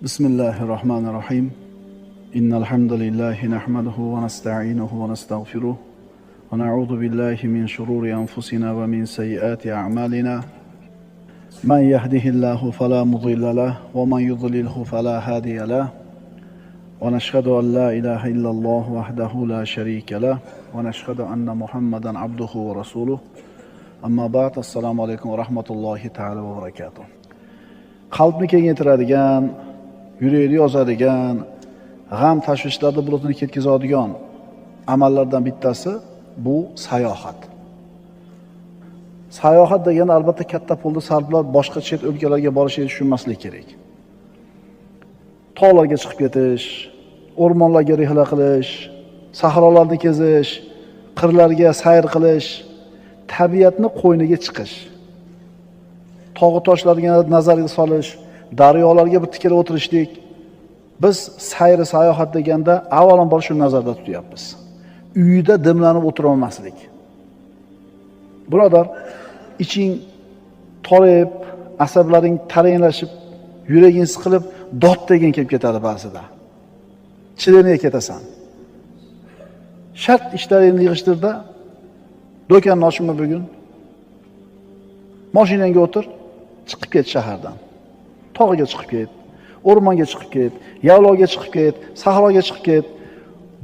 بسم الله الرحمن الرحيم. إن الحمد لله نحمده ونستعينه ونستغفره ونعوذ بالله من شرور أنفسنا ومن سيئات أعمالنا. من يهده الله فلا مضل له ومن يضلله فلا هادي له. ونشهد أن لا إله إلا الله وحده لا شريك له ونشهد أن محمدا عبده ورسوله. أما بعد، السلام عليكم ورحمة الله تعالى وبركاته. Qalbni kengaytiradigan, yurakni yozadigan, g'am tashvishlarni bulutini ketkazadigan amallardan bittasi bu sayohat. Sayohat degani albatta katta pulni sarflab boshqa chet o'lkalarga borishni tushunmaslik kerak. Tog'larga chiqib ketish, o'rmonlarga rihla qilish, sahrolarni kezish, qirlarga sayr qilish, tabiatni qo'yniga chiqish, tog'u toshlarga nazarga solish, daryolarga bir tikilib o'tirishlik. Biz sayr sayohat deganda avvalambor shuni nazarda tutyapmiz. Uyda dimlanib o'tirolmaslik. Birodar, iching torayib, asablaring taranglashib, yuraging siqilib, dod degan kelib ketadi ba'zida. Chidamay ketasan. Shart ishlaringni yig'ishtirda, do'konni ochma bugun. Mashinangga o'tir, chiqib ket shahardan. Tog'ga chiqib ket, o'rmonga chiqib ket, yaylovga chiqib ket, sahroga chiqib ket.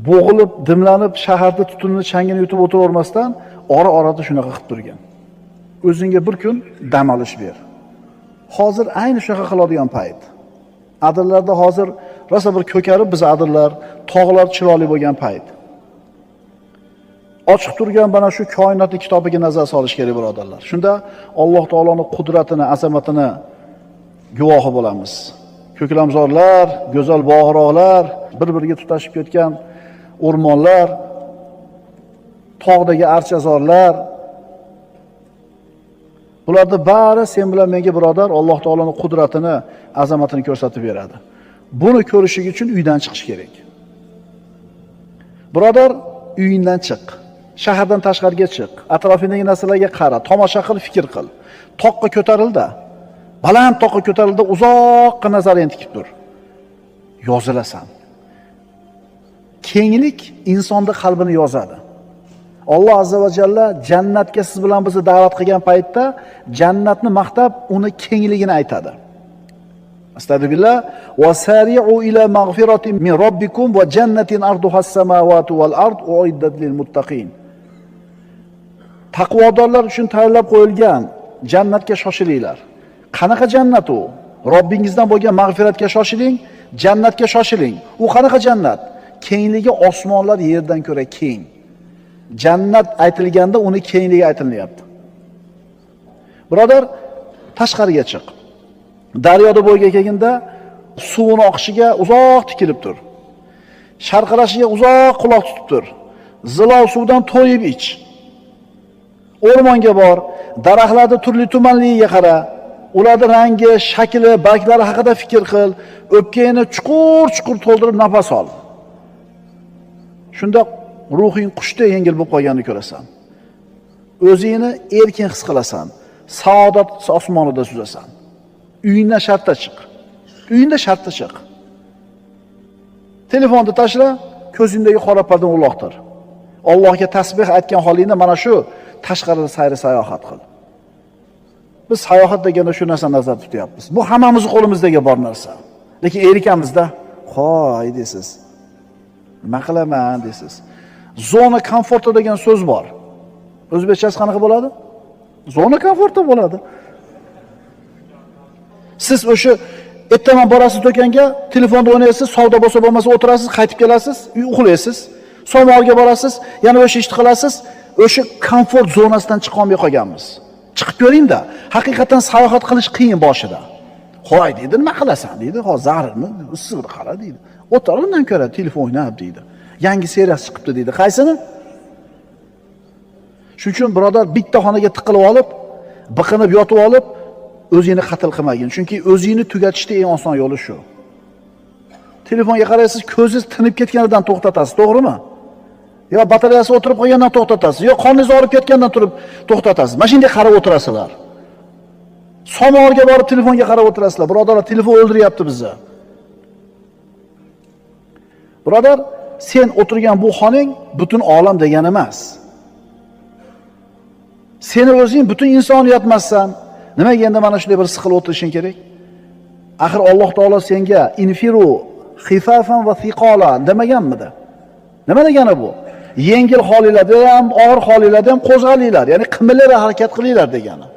Bo'g'ilib, dimlanib, shaharda tutunni, changini yutib o'tiravermasdan, ora-orada shunaqa qilib turgan. O'zingga bir kun dam olish ber. Hozir ayni shunaqa qiladigan payt. Adirlarda hozir rosa bir ko'karib biz adirlar, tog'lar chiroyli bo'lgan payt. Ochiq turgan mana shu koinotning kitobiga nazar solish kerak, birodarlar. Shunda Alloh taoloning qudratini, azamatini guvohi bo'lamiz. Ko'klamzorlar, go'zal bog'roqlar, bir-biriga tutashib ketgan o'rmonlar, tog'dagi archazorlar, bularni bari sen bilan menga, birodar, Alloh taoloning qudratini, azamatini ko'rsatib beradi. Buni ko'rishing uchun uydan chiqish kerak. Birodar, uyingdan chiq. Shahardan tashqariga chiq. Atrofingdagi narsalarga qara, tomosha qil, fikr qil. Toqqa ko'tarilda. Baland toqqa ko'tarilda, uzoqqa nazaringni tikib tur. Yozilasan. Kenglik insonning qalbini yozadi. Alloh azza va jalla jannatga siz bilan bizni da'vat qilgan paytda jannatni maqtab, uni kengligini aytadi. Astagfirullah, va sari'u ila mag'firatin min robbikum va jannatin arduha as-samawati wal ard uiddat lil muttaqin. Taqvodorlar uchun tayyorlab qo'yilgan jannatga shoshilinglar. Qanaqa jannat u? Robbingizdan bo'lgan mag'firatga shoshiling, jannatga shoshiling. U qanaqa jannat? Kengligi osmonlar yerdan ko'ra keng. Jannat aytilganda uni kengligi aytilyapti. Birodar, tashqariga chiq. Daryoda bo'yiga kelganda suvini oqishiga uzoq tikilib tur. Sharqirashiga uzoq quloq tutib tur. Zilol suvdan to'yib ich. O'rmonga bor, daraxtlarning turli tumanligiga qara. Ularning rangi, shakli, barglari haqida fikr qil. O'pkangni chuqur-chuqur to'ldirib nafas ol. Shunda ruhing qushdek yengil bo'lib qolganini ko'rasan. O'zingni erkin his qilasan. Saodat osmonida suzasan. Uyingdan shartta chiq. Uyingda shartta chiq. Telefonni tashla, ko'zingdagi qora pardani uloqtir. Allohga tasbih aytgan holingda mana shu tashqarida sayr sayohat qil. Biz sayohat deganda shu narsani nazarda tutyapmiz. Bu hammamizning qo'limizdagi bor narsa. Lekin erikamizda, "Qo'y" deysiz. Nima qilaman deysiz. Зона комфорта degan so'z bor. O'zbekchasi qanaqa bo'ladi? Зона комфорта bo'ladi. Siz o'sha ertaman borasiz do'konga, telefonda o'ynaysiz, savdo bo'lsa bo'lmasa o'tirasiz, qaytib kelasiz, uy uxlaysiz. Somolga borasiz, yana o'sha ishni qilasiz, o'sha komfort zonasidan chiqa olmay qolganmiz. Chiqib ko'ring-da, haqiqatan sayohat qilish qiyin boshida. Qo'y deydi, nima qilasan deydi, hozir zarurmi? Issiqda qara deydi. O'tir undan ko'ra telefon o'ynab deydi. Yangi seriyasi chiqibdi deydi. Qaysini? Shuning uchun birodar, bitta xonaga tiqilib olib, biqinib yotib olib, o'zingni qatl qilmagin. Chunki o'zingni tugatishda eng oson yo'li shu. Telefonga qaraysiz, ko'zingiz tinib ketganidan to'xtatasiz, to'g'rimi? Yo batareyasi o'tirib qolgandan to'xtatasiz, yo qoningiz og'rib ketgandan turib to'xtatasiz. Mana shunday qarab o'tirasizlar. Somolga borib telefonga qarab o'tirasizlar. Birodarlar, telefon o'ldiryapti bizni. Birodar, sen o'tirgan bu xoning butun olam degani emas. Seni o'zing butun insoniyat emassan. Nimaga endi mana shunday bir siqilib o'tirishing kerak? Axir Alloh taolo senga infiru xifafan va thiqola demaganmidi? Nima degani bu? Yengil holinglarda ham, og'ir holinglarda ham qo'zg'alinglar, ya'ni qimillab harakat qilinglar degani.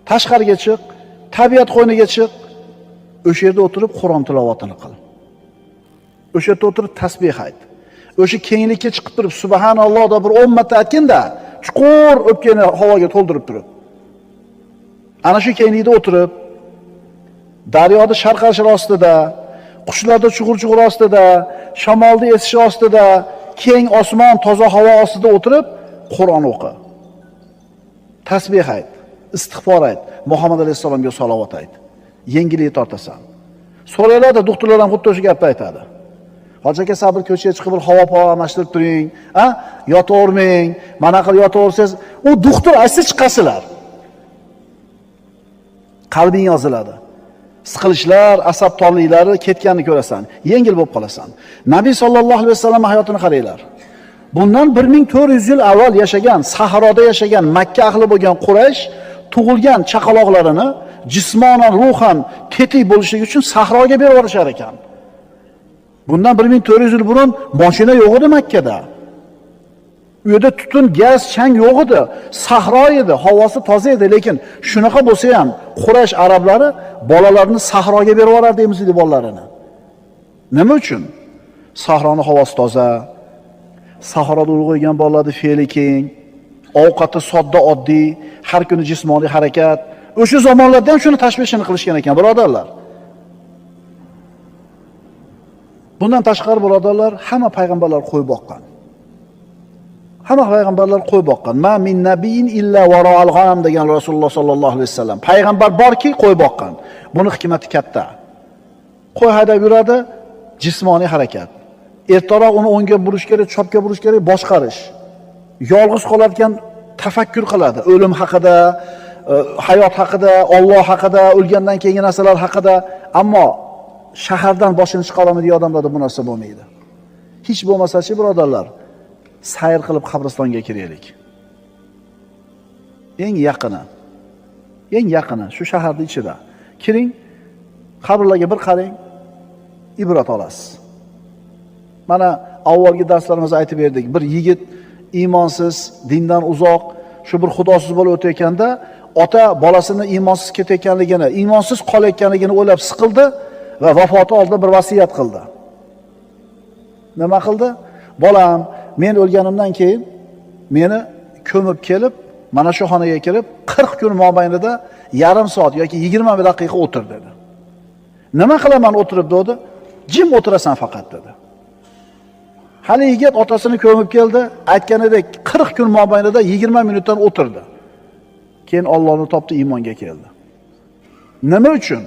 Tashqariga chiq, tabiat qo'yniga chiq, o'sha yerda o'tirib Qur'on tilovatini qil. O'sha yerda o'tirib tasbih ayt. O'sha kenglikka chiqib turib subhanalloh deb bir 10 marta aytganda, chuqur o'pkani havoga to'ldirib turib. Ana shu kenglikda o'tirib, daryoda sharqarashi ostida, qushlarda chug'ur-chug'ur ostida, shamolda esishi ostida, keng osmon, toza havo ostida o'tirib Qur'on o'qi. Tasbih ayt, istig'for ayt, Muhammad alayhissalomga salovat ayt. Yengillik tortasan. So'raylarda doktorlar ham xuddi o'sha gapni aytadi. Hoji aka sabr ko'chaga chiqib bir havo pavo almashtirib turing, a? Yotavermang, mana qilib yotaversangiz, u doktor aytsa chiqasizlar. Qalbing yoziladi. Siqilishlar, asab torliklari ketganini ko'rasan, yengil bo'lib qolasan. Nabiy sallallohu alayhi vasallam hayotini qaranglar. Bundan 1400 yil avval yashagan, sahroda yashagan Makka ahli bo'lgan Quraysh tug'ilgan chaqaloqlarini jismonan, ruhan tetik bo'lishligi uchun sahroga berib yuborishar ekan. Bundan 1400 yil burun mashina yo'q edi Makkada. U yerda tutun, gaz, chang yo'q edi. Sahro edi, havosi toza edi, lekin shunaqa bo'lsa ham Quraysh arablari bolalarini sahroga berib yuborardi emizikli bolalarini. Nima uchun? Sahroni havosi toza, sahroda ulg'aygan bolalarning fe'li keng, ovqati sodda, oddiy, har kuni jismoniy harakat. O'sha zamonlarda ham shuni tashvishini qilishgan ekan, birodarlar. Bundan tashqari birodarlar, hamma payg'ambarlar qo'y boqqan. Hamma payg'ambarlar qo'y boqqan. Ma min nabiyyin illa varo'al g'anam degan Rasululloh sallallohu alayhi vasallam. Payg'ambar borki qo'y boqqan. Buni hikmati katta. Qo'y haydab yuradi, jismoniy harakat. Ertaroq uni o'ngga burish kerak, chopga burish kerak, boshqarish. Yolg'iz qolarkan tafakkur qiladi. O'lim haqida, hayot haqida, Alloh haqida, o'lgandan keyingi narsalar haqida. Ammo shahardan boshini chiqara olmaydigan odamlarda bu narsa bo'lmaydi. Hech bo'lmasa-chi birodarlar, sayr qilib qabristonga kiraylik. Eng yaqini, eng yaqini shu shaharning ichida. Kiring, qabrlarga bir qarang, ibrat olasiz. Mana avvalgi darslarimizda aytib berdik, bir yigit iymonsiz, dindan uzoq, shu bir xudosiz bo'lib o'tayotganda, ota bolasini iymonsiz ketayotganligini, iymonsiz qolayotganligini o'ylab siqildi va vafoti oldida bir vasiyat qildi. Nima qildi? Bolam, men o'lganimdan keyin meni ko'mib kelib, mana shu xonaga kirib, 40 kun mobaynida yarim soat yoki 20 daqiqa o'tir dedi. Nima qilaman o'tirib dedi? Jim o'tirasan faqat dedi. Hali yigit otasini ko'mib keldi, aytganidek 40 kun mobaynida 20 minutdan o'tirdi. Keyin Allohni topdi, iymonga keldi. Nima uchun?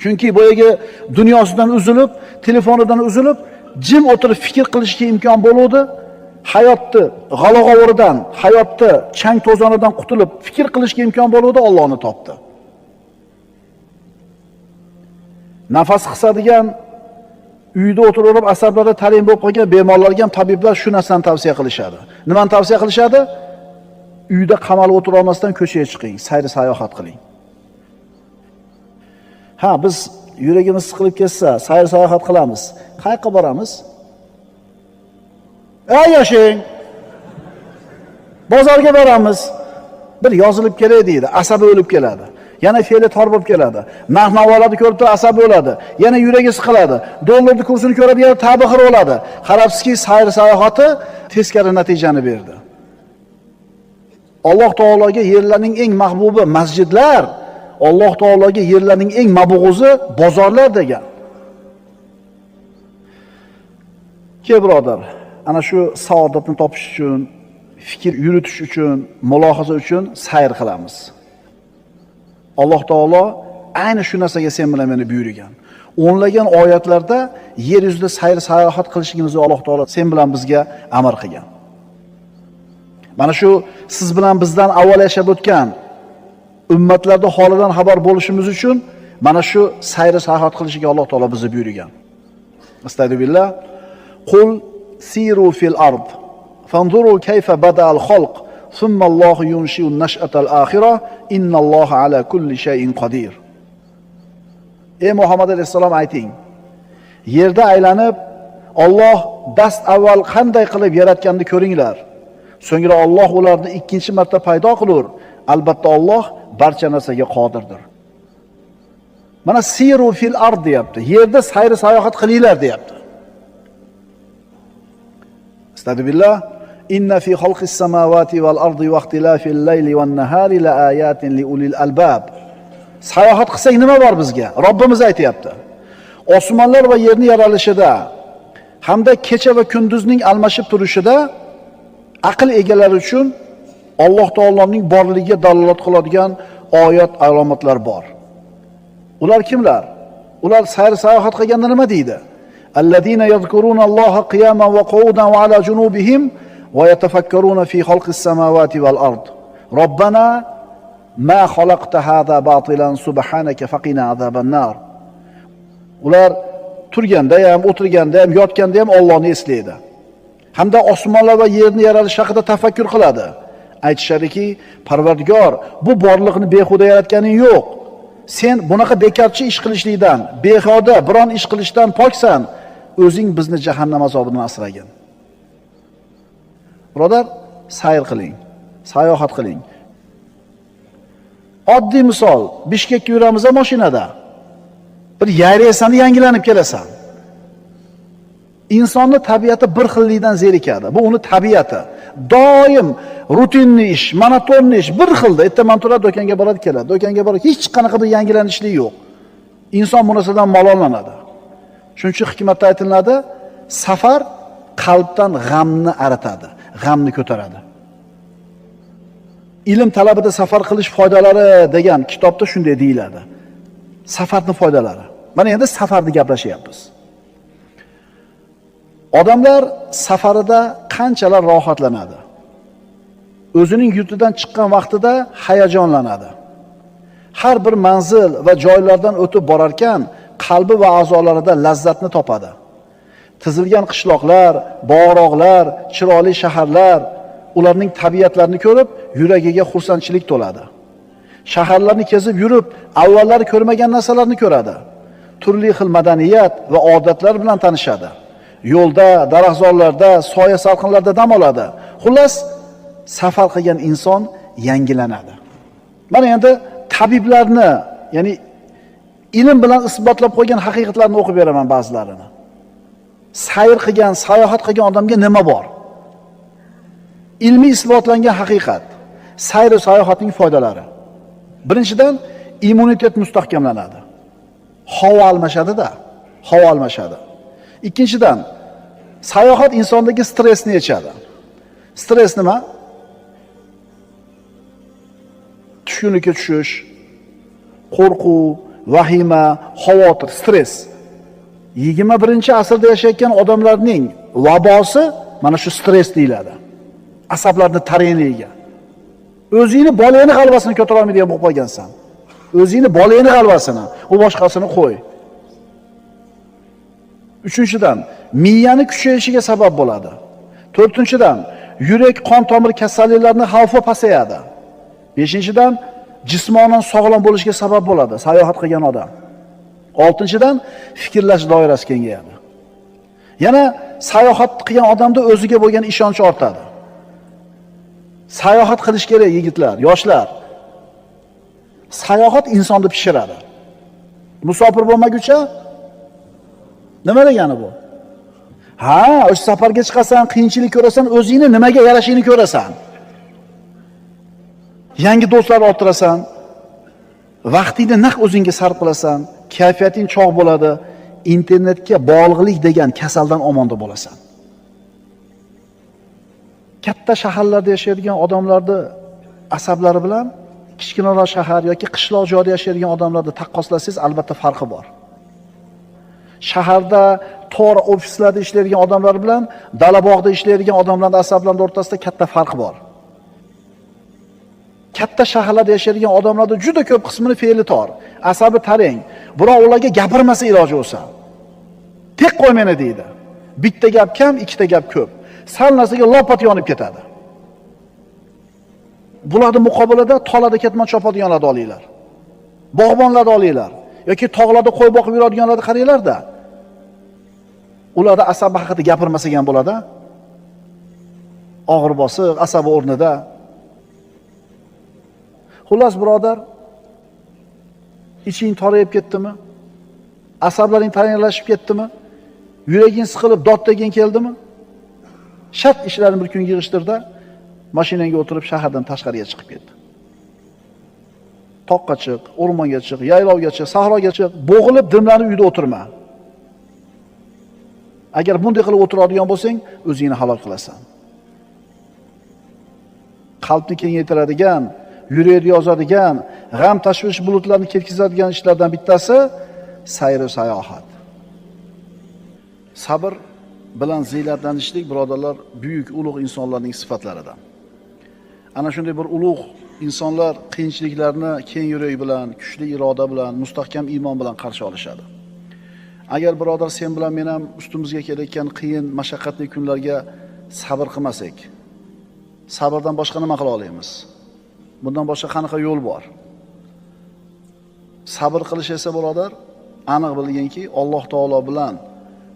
Chunki boyagi dunyosidan uzilib, telefonidan uzilib, jim o'tirib fikr qilishga imkon bo'luvdi. Hayotni g'alag'ovuridan, hayotni chang to'zonidan qutulib fikr qilishga imkon bo'luvdi, Allohni topdi. Nafas qisadigan, uyda o'tirib asablari tarim bo'lib qolgan bemorlarga ham tabiblar shu narsani tavsiya qilishadi. Nimani tavsiya qilishadi? Uyda qamalib o'tira olmasdan ko'chaga chiqing, sayr sayohat qiling. Ha, biz yuragimiz siqilib ketsa, sayr sayohat qilamiz. Qayerga boramiz? Ey yashang. Bozorga boramiz. Bir yozilib kelay deydi, asabi o'lib keladi. Yana fe'li tor bo'lib keladi. Narx-navolarni ko'rib turib asabi o'ladi. Yana yuragi siqiladi. Dollarning kursini ko'radi, yana ta'bi xir bo'ladi. Qarabsizki, sayr sayohati teskari natijani berdi. Alloh taologa yerlarning eng mahbubi masjidlar, Alloh taologa yerlarning eng mabg'uzi bozorlar degan. Ke birodar, ana shu saodatni topish uchun, fikr yuritish uchun, mulohaza uchun sayr qilamiz. Alloh taolo ayni shu narsaga sen bilan meni buyurgan. O'nlagan oyatlarda yer yuzida sayr sayohat qilishimizni Alloh taolo sen bilan bizga amr qilgan. Mana shu siz bilan bizdan avval yashab o'tgan ummatlarda holidan xabar bo'lishimiz uchun mana shu sayr sayohat qilishga Alloh taolo bizni buyurgan. Astagfirullah. Qul siru fil ard fanzuru kayfa bada'al xalq thumma Allohu yunshi'u an-nash'atal akhirah innalloha ala kulli shay'in qodir. Ey Muhammad alayhissalom ayting. Yerda aylanib Alloh dast avval qanday qilib yaratganini ko'ringlar. So'ngra Alloh ularni ikkinchi marta paydo qilur. Albatta Alloh barcha narsaga qodirdir. Mana siru fil ard deyapti. Yerda sayr sayohat qilinglar deyapti. Astagfirullah. Inna fi xalqis samawati val ardi va ixtilafil layli van nahari la ayatin li ulil albab. Sayohat qilsak nima bor bizga? Robbimiz aytayapti. Osmonlar va yerning yaralishida hamda kecha va kunduzning almashib turishida aql egalari uchun Alloh taoloning borligiga dalolat qiladigan oyat alomatlar bor. Ular kimlar? Ular sayr sayohat qilganda nima deydi? Allazina yadhkurunalloha qiyaman va qu'udan va ala junubihim va yatafakkaruna fi xalqis samawati val ard. Robbana ma xalaqta hada batilan subhanaka faqina azaban nar. Ular turganda ham, o'tirganda ham, yotganda ham Allohni eslaydi. Hamda osmonlar va yerni yaralishi haqida tafakkur qiladi. Aytishadiki, Parvardigor, bu borliqni behuda yaratganing yo'q. Sen bunaqa bekorchi ish qilishlikdan, behuda biron ish qilishdan poksan. O'zing bizni jahannam azobidan asragin. Birodar, sayr qiling, sayohat qiling. Oddiy misol, Bishkekka yuramiz mashinada. Bir yayraysan, yangilanib kelasan. Insonni tabiati bir xillikdan zerikadi. Bu uni tabiati. Doim rutinli ish, monotonli ish bir xilda. Ertaman turadi, do'konga boradi, keladi. Do'konga boradi, hech qanaqa bir yangilanishlik yo'q. Inson bu narsadan malollanadi. Shuning uchun hikmatda aytiladi, safar qalbdan g'amni aritadi, g'amni ko'taradi. Ilm talabida safar qilish foydalari degan kitobda shunday deyiladi. Safarning foydalari. Mana endi safarni gaplashyapmiz. Odamlar safarida qanchalar rohatlanadi. O'zining yurtidan chiqqan vaqtida hayajonlanadi. Har bir manzil va joylardan o'tib borarkan, qalbi va a'zolarida lazzatni topadi. Tizilgan qishloqlar, bog'roqlar, chiroyli shaharlar, ularning tabiatlarini ko'rib, yuragiga xursandchilik to'ladi. Shaharlarni kezib yurib, avvallari ko'rmagan narsalarni ko'radi. Turli xil madaniyat va odatlar bilan tanishadi. Yo'lda, daraxtzorlarda, soya salqinlarda dam oladi. Xullas, safar qilgan inson yangilanadi. Mana endi tabiblarni, ya'ni ilm bilan isbotlab qo'ygan haqiqatlarni o'qib beraman ba'zilarini. Sayr qilgan, sayohat qilgan odamga nima bor? Ilmiy isbotlangan haqiqat. Sayr va sayohatning foydalari. Birinchidan, immunitet mustahkamlanadi. Havo almashadi-da, havo almashadi. Ikkinchidan, sayohat insondagi stressni yechadi. Stress nima? Tushkunlikka tushish, qo'rquv, vahima, xavotir, stress. 21-asrda yashayotgan odamlarning vabosi mana shu stress deyiladi. Asablarni tarenligiga. O'zingni bolangni g'alvasini ko'tara olmaydigan bo'lib qolgansan. O'zingni bolangni g'alvasini, u boshqasini qo'y. Uchinchidan, miyani kuchayishiga sabab bo'ladi. To'rtinchidan, yurak qon tomir kasalliklarining xavfi pasayadi. Beshinchidan, jismonan sog'lom bo'lishga sabab bo'ladi sayohat qilgan odam. Oltinchidan, fikrlash doirasi kengayadi. Yana sayohat qilgan odamda o'ziga bo'lgan ishonch ortadi. Sayohat qilish kerak yigitlar, yoshlar. Sayohat insonni pishiradi. Musofir bo'lmaguncha nima degani bu? Ha, o'sha safarga chiqasan, qiyinchilik ko'rasan, o'zingni nimaga yarashingni ko'rasan. Yangi do'stlar orttirasan, vaqtingni naq o'zingga sarf qilasan, kayfiyating chog' bo'ladi, internetga bog'liqlik degan kasaldan omonda bo'lasan. Katta shaharlarda yashaydigan odamlarni asablari bilan kichkinaroq shahar yoki qishloq joyda yashaydigan odamlarni taqqoslasangiz, albatta farqi bor. Shaharda tor ofislarda ishlaydigan odamlar bilan dala bog'da ishlaydigan odamlarning asablari o'rtasida katta farq bor. Katta shaharlarda yashaydigan odamlarda juda ko'p qismini fe'li tor, asabi tarang. Biroq ularga gapirmasa iloji bo'lsa. Tek qo'y meni deydi. Bitta gap kam, ikkita gap ko'p. Sal narsaga lopat yonib ketadi. Bularni muqobilida tolada ketmon chopadiganlarni olinglar. Bog'bonlarni olinglar yoki tog'larda qo'y boqib yuradiganlarni qaranglar-da. Ularda asabi haqida gapirmasak ham bo'ladi. Og'ir bosiq, asabi o'rnida. Xullas birodar, iching torayib ketdimi? Asablaring taranglashib ketdimi? Yuraging siqilib dod degin keldimi? Shart ishlarni bir kun yig'ishtirda, mashinangga o'tirib shahardan tashqariga chiqib ketdi. Toqqa chiq, o'rmonga chiq, yaylovga chiq, sahroga chiq, bo'g'ilib dimlanib uyda o'tirma. Agar bunday qilib o'tiradigan bo'lsang, o'zingni halok qilasan. Qalbni kengaytiradigan, yurakni yozadigan, g'am tashvish bulutlarini ketkazadigan ishlardan bittasi sayr sayohat. Sabr bilan ziynatlanishlik birodarlar buyuk ulug' insonlarning sifatlaridan. Ana shunday bir ulug' insonlar qiyinchiliklarni keng yurak bilan, kuchli iroda bilan, mustahkam iymon bilan qarshi olishadi. Agar birodar sen bilan men ham ustimizga kelayotgan qiyin, mashaqqatli kunlarga sabr qilmasak, sabrdan boshqa nima qila olamiz? Bundan boshqa qanaqa yo'l bor? Sabr qilish esa birodar, aniq bilginki, Alloh taolo bilan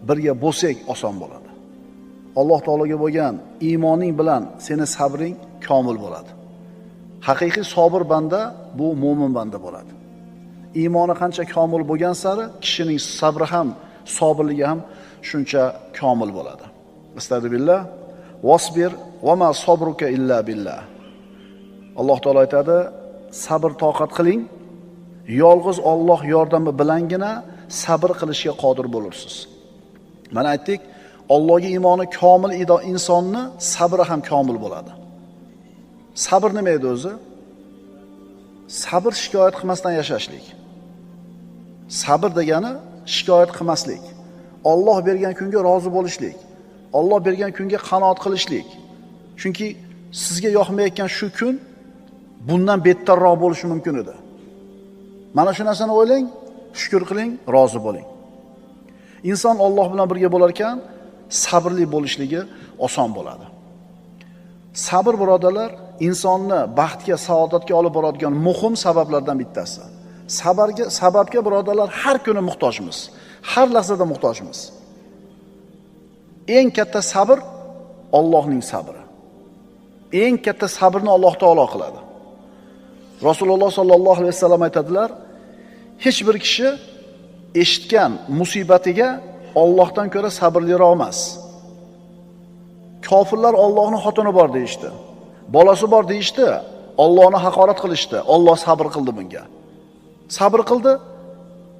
birga bo'lsak oson bo'ladi. Alloh taologa bo'lgan iymoning bilan seni sabring komil bo'ladi. Haqiqiy sobir banda bu mo'min banda bo'ladi. Iymoni qancha komil bo'lgan sari kishining sabri ham, sobirligi ham shuncha komil bo'ladi. Astagfirullah. Wasbir va ma sabruka illa billah. Alloh taolo aytadi, sabr toqat qiling, yolg'iz Alloh yordami bilangina sabr qilishga qodir bo'lursiz. Mana aytdik, Allohga iymoni komil insonni sabri ham komil bo'ladi. Sabr nima edi o'zi? Sabr shikoyat qilmasdan yashashlik. Sabr degani shikoyat qilmaslik. Alloh bergan kunga rozi bo'lishlik. Alloh bergan kunga qanoat qilishlik. Chunki sizga yoqmayotgan shu kun bundan bettarroq bo'lishi mumkin edi. Mana shu narsani o'ylang, shukr qiling, rozi bo'ling. Inson Alloh bilan birga bo'lar ekan, sabrli bo'lishligi oson bo'ladi. Sabr birodarlar, insonni baxtga, saodatga olib boradigan muhim sabablardan bittasi. Sababga birodarlar har kuni muhtojmiz. Har lahzada muhtojmiz. Eng katta sabr Allohning sabri. Eng katta sabrni Alloh taolo qiladi. Rasululloh sallallohu alayhi vasallam aytadilar, hech bir kishi eshitgan musibatiga Allohdan ko'ra sabrliroq emas. Kofirlar Allohning xotini bor deyishdi. Bolasi bor deyishdi, Allohni haqorat qilishdi. Alloh sabr qildi bunga. Sabr qildi,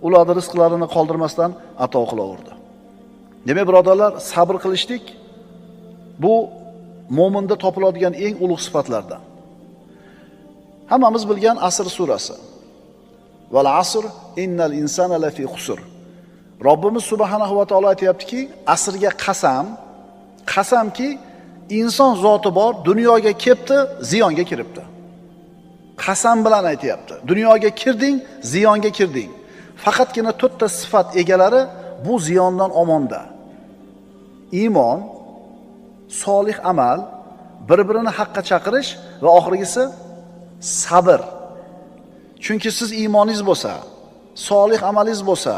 ularning rizqlarini qoldirmasdan ato qilaverdi. Demak, birodarlar, sabr qilishlik bu mo'minda topiladigan eng ulug' sifatlardan. Hammamiz bilgan Asr surasi. Val asr innal insana lafi xusr. Robbimiz subhanahu va taolo aytayaptiki, asrga qasam, qasamki inson zoti bor, dunyoga kelibdi, ziyonga kiribdi. Qasam bilan aytayapti. Dunyoga kirding, ziyonga kirding. Faqatgina to'rtta sifat egalari bu ziyondan omonda. Iymon, solih amal, bir-birini haqqa chaqirish va oxirgisi sabr. Chunki siz iymoningiz bo'lsa, solih amalingiz bo'lsa,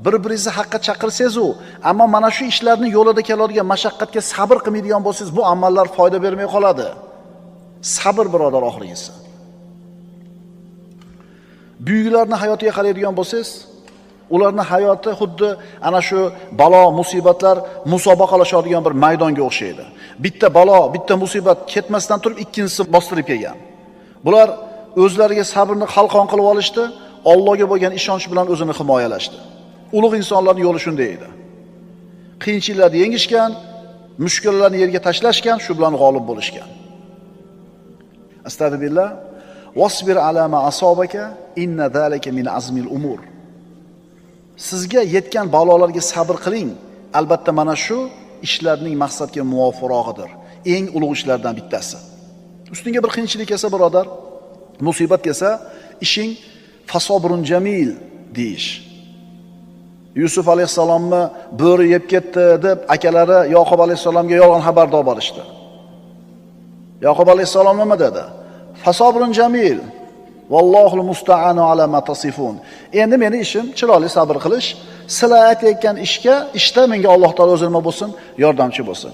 bir-biringizni haqqa chaqirsangiz-u, ammo mana shu ishlarning yo'lida keladigan mashaqqatga sabr qilmaydigan bo'lsangiz, bu amallar foyda bermay qoladi. Sabr birodar oxirgisi. Buyuklarning hayotiga qaraydigan bo'lsangiz, ularning hayoti xuddi ana shu balo, musibatlar musobaqalashadigan bir maydonga o'xshaydi. Bitta balo, bitta musibat ketmasdan turib ikkinchisi bostirib kelgan. Bular o'zlariga sabrni qalqon qilib olishdi, Allohga bo'lgan ishonch bilan o'zini himoyalashdi. Ulug' insonlarning yo'li shunday edi. Qiyinchiliklarni yengishgan, mushkullarni yerga tashlashgan, shu bilan g'olib bo'lishgan. Astagfirullah. Wasbir ala ma asabaka inna zalika min azmil umur. Sizga yetgan balolarga sabr qiling. Albatta mana shu ishlarning maqsadga muvofiqrog'idir. Eng ulug' ishlardan bittasi. Ustingga bir qiyinchilik kelsa birodar, musibat kelsa, ishing fasobrun jamil deyish. Yusuf alayhissalomni bo'ri yeb ketdi deb akalari Yoqub alayhissalomga yolg'on xabar olib borishdi. Yoqub alayhissalom nima dedi? Fasabrun jamil. Vallohul musta'anu ala ma tasifun. Endi meni ishim chiroyli sabr qilish, sizlar aytayotgan ishga, ishda menga Alloh taolo o'zi nima bo'lsin, yordamchi bo'lsin.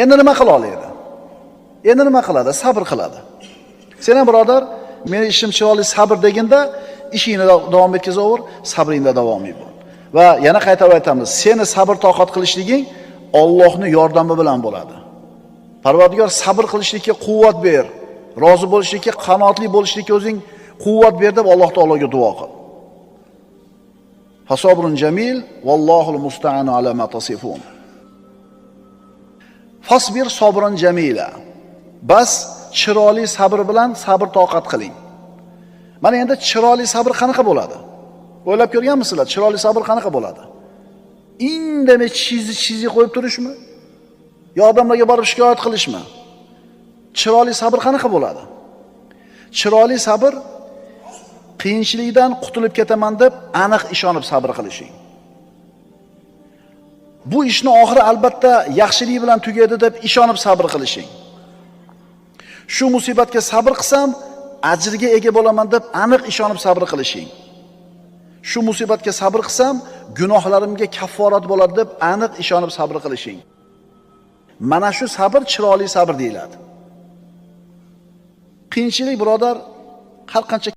Endi nima qila oladi? Endi nima qiladi? Sabr qiladi. Sen ham birodar, meni ishim chiroyli sabr deginda ishingni davom etkazaver, sabringda davomiy bo'l. Va yana qaytarib aytamiz, seni sabr toqat qilishliging Allohning yordami bilan bo'ladi. Parvardigor sabr qilishlikka quvvat ber, rozi bo'lishlikka, qanoatli bo'lishlikka o'zing quvvat ber deb Alloh taologa duo qil. Fasabrun jamil vallohul musta'anu ala ma tasifun. Fasbir sabran jamila. Bas chiroyli sabr bilan sabr toqat qiling. Mana endi chiroyli sabr qanaqa bo'ladi? O'ylab ko'rganmisizlar? Chiroyli sabr qanaqa bo'ladi? Indamay tishingizni qo'yib turishmi? Yo odamlarga borib shikoyat qilishmi? Chiroyli sabr qanaqa bo'ladi? Chiroyli sabr qiyinchilikdan qutulib ketaman deb aniq ishonib sabr qilishing. Bu ishni oxiri albatta yaxshilik bilan tugaydi deb ishonib sabr qilishing. Shu musibatga sabr qilsam ajrga ega bo'laman deb aniq ishonib sabr qilishing. Shu musibatga sabr qilsam gunohlarimga kafforat bo'ladi deb aniq ishonib sabr qilishing. Mana shu sabr chiroyli sabr deyiladi. Qiyinchilik birodar har qancha